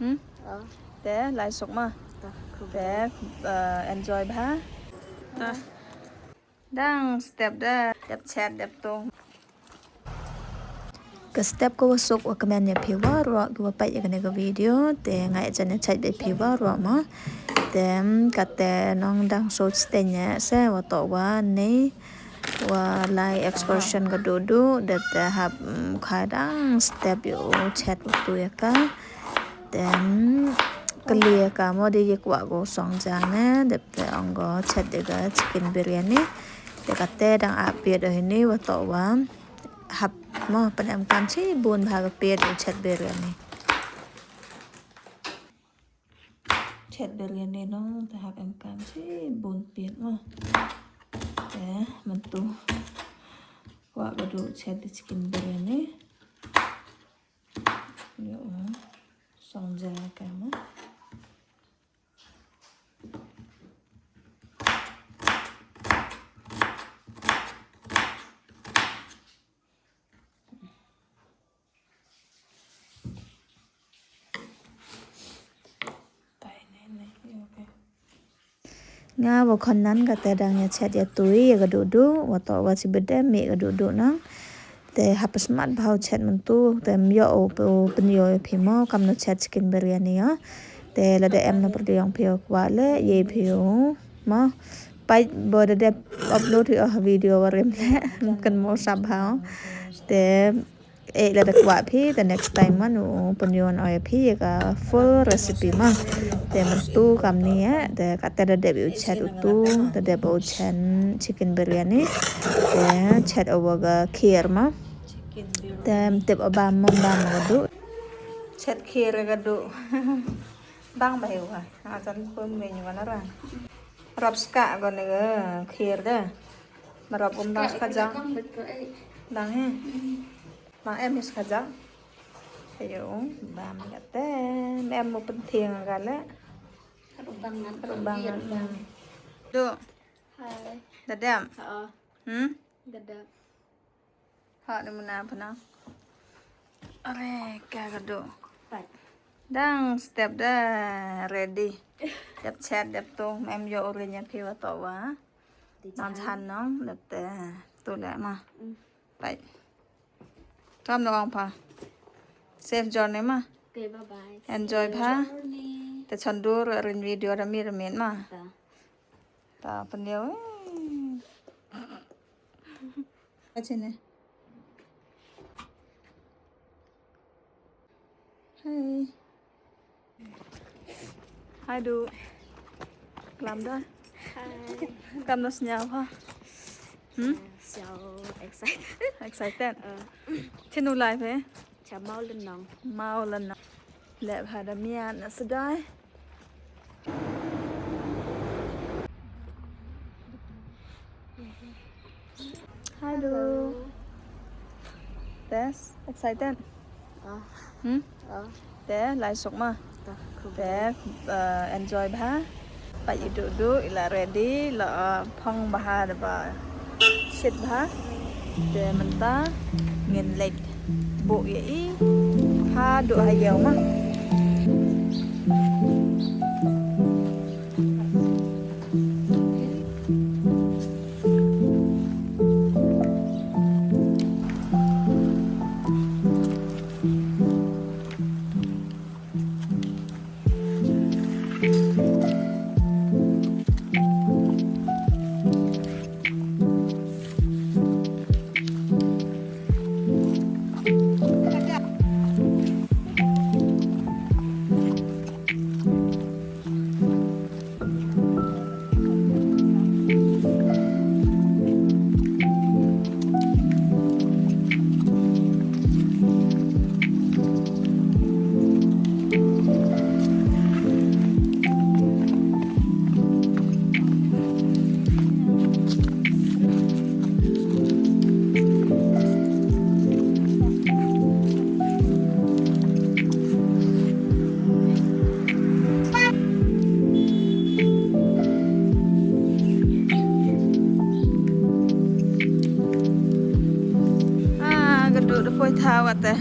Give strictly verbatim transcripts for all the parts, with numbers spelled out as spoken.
Hmm? Oh. Te lai suk ma. Ta, khublei. Te, eh, enjoy bha. Ta. Dang step da, dep chet, dep tu. Ka step ka wa suk wa kmen ïa phi waroh, ki wa peit ïa kane ka video, te nga ïa jan ïa chet ïa phi waroh ma. Te, mm, kate nong dang so steng ïa se, wa to wa ne, wa lai excursion ka duh duh, dep te hap, mm, khai dang step ïa u chet wa tu ïa ka. Te, mm, kali ïa ka mo di ïa kwah ko song ja ne, dep te ong ko chet ïa ka chicken biryani. Te kate dang ap ïa da hini wa to wa. Hap mo, pyndonkam shibun bha ka piat u chet biryani. Chet biryani no, te hap donkam shibun piat mo. Te mynta kwah ka duh chet da chicken biryani. Ïoh, song ja ka mo. Nga wa khon nan kate dang ïa chet ïa tui ïa ka duh duh, wa to wa chi bede mih ka duh duh nang. Te hap smat bha u chet mynta, te ym ïoh u, u pynïoh ïa phi mo, kam no chet chicken biryani ïa. Te lada em na pyrdi ong phi u kwah le, ïa phi u mo. Pait bo da dep upload ïa video wa rim le, kan mo sap bha. Te, eh, lada kwah phi, the next time man u pynïoh ïa phi ïa ka full recipe ma. Te mynta kam ni eh, te kate da dep u chet u tu, da dep u chet chicken biryani. Te chet u wa ka kheer ma. Te tip u bam mo bam ka duh. Chet kheer ka duh. Bang ba hiu ha. Ajan pun menu ka na ra. Rap ska ko ne ka kheer da. Marap um dang ska jang. Dang he. Ma em hi ska jang. Ayo, bam kate. Em mo pynthing ka le. Ka rubang ngan. Ka rubang ngan. Duh. Hai. Da dep. Ha. Hmm? Da dep. Ha, ni muna pynang. Are, ka ka duh. Pat. Dang step da ready. Dep chet, dep tu, em ïoh u ring ïa phi wa to wa. Di nang chan. Chan nong, dep te tu le ma. Mm. Bye. Tam no ong pha. Safe journey ma. Okay, bye bye. Enjoy pha. Safe journey. Te chon dur ring video da mi da min ma. Ta. Ta pynïoh. Ka chine. Hi. Hi du. Klam da. Hi. Kam no sñiaw ha. Hmm? So excited. Excited. Uh. Chinu live eh? Cha Mawlynnong. Mawlynnong. Leh bha da miat na sdai. Hello. Hello. Test, excited? Ah. Hmm? Ah. Te lai suk ma. Ta, khublei. Te, eh, enjoy bha. Pait ïa duh duh, ila ready, la, eh, phong bha da ba shit bha. Te mynta ngin leit buh ïa i haduh ha ïew ma. Ah, ka duh da poi thaw kata.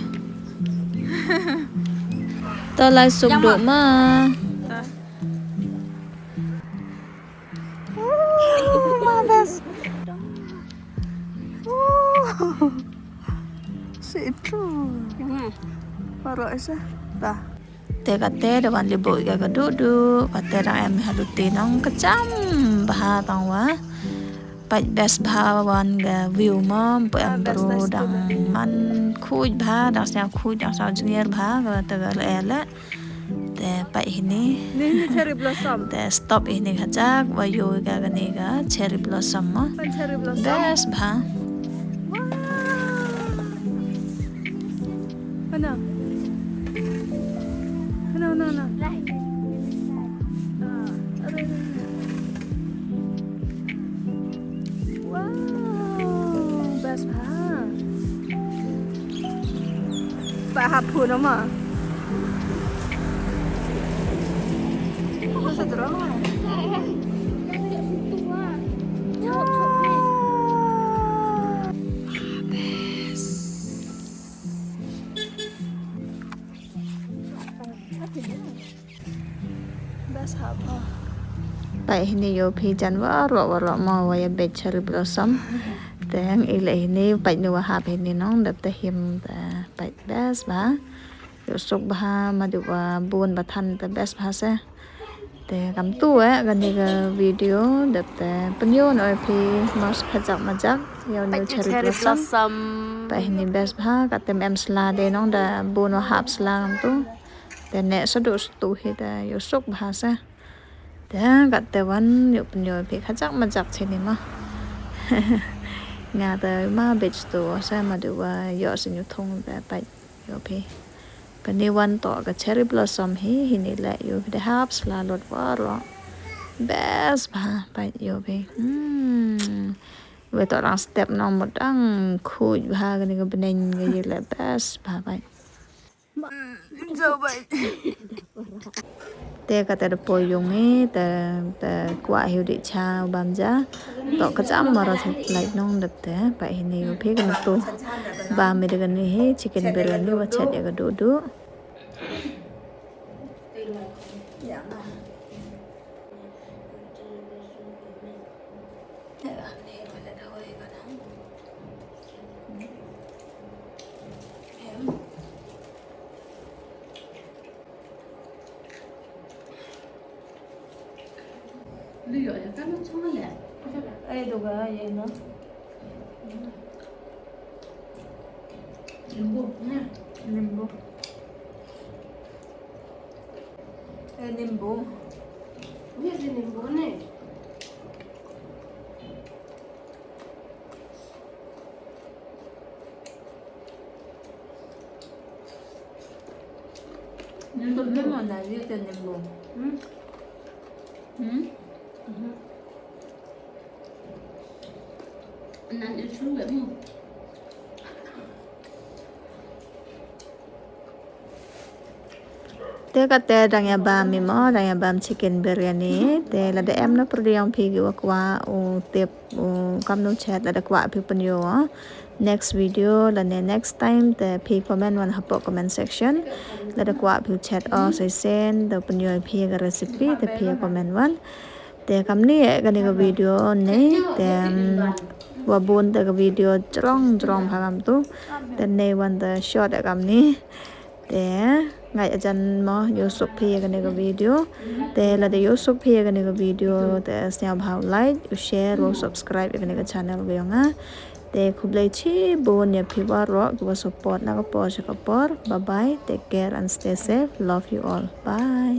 To lai suk duh ma. Oh, ma best. Oh. Si itu. Baroh isa. Ta. Te kate da wan libuh ïa ka duh duh, kate dang em ha luti nong ka jam bha tang wa. Pait best bha wan ka view mo, pu em bru dang man khuid bha, dang sñiaw khuid, dang sñiaw jngiar bha, kate ka le le. Te pait hini. Ni ni cherry blossom. Te stop hini ka jak, wa yu ka kani ka cherry blossom mo. Pan cherry blossom. Best bha. Wow. Ano? Ano, ano, ano? Ah, aray, aray, aray. Wow, best bha. Ba hap phu na ma. Ano sa drama? Wow. Best. Best haba. Pait hini ïoh phi jan waroh waroh mo wa ïa beit cherry blossom. Te ngi leh hini pait nu wa hap hini nong dep te him te pait best bha. Ïoh suk bha ma dep wa bun ba than te best bha se. Te kam tu eh kani ka video dep te pynïoh noh ïa phi mas khajak majak ïa u new cherry blossom. Pait hini best bha, katem em sla de nong da bun wa hap sla kam tu. Te ne sa du stu hi te ïoh suk bha sa. Te kate wan ïoh pynïoh ïa phi khajak majak chini ma. Nga te ma beit stu sa ma du wa ïoh sa ñu thung te pait ïoh phi. Kani wan to ka cherry blossom hi, hini leh ïoh phi da hap sla lut waroh. Best bha pait ïoh phi. Hmm. Wei to dang step nong mut dang khuid bha kani ka bneng ka ïa leh best bha pait. Te kate da poi yung i te, te kwah hi u dih cha u bam ja. To ka cham mara sa lait nong dep te pait hini u phi kan tu. Bam i de kani hi chicken biryani wa chet ïa ka duh duh. Limbu. Eh, limbu. Ni limbu ni. Limbu mana dia tu limbu. Hmm? Hmm? Mhm. Nan itu limbu. Te kate dang ïa bam i mo, dang ïa bam chicken biryani. Te lada em na pyrdi ong phi ki wa kwah u tip u kamnu chet lada kwah phi pynïoh. Next video lane next time te phi comment wan hapoh comment section. Lada kwah phi chet o sesen te pynïoh phi ka recipe te phi comment wan. Te kamni eh kani ka video ne te, mm, wa bun te ka video jrong jrong bha kam tu. Te ne wan te short eh kamni. Te ngai ajan mo ïoh suk phi ïa kani ka video. Te lada ïoh suk phi ïa kani ka video te sñiaw bha u like, u share, u subscribe ïa kani ka channel ka yong nga. Te khublei chibun ïa phi waroh ki wa support na ka por sha ka por. Bye bye, take care and stay safe. Love you all. Bye.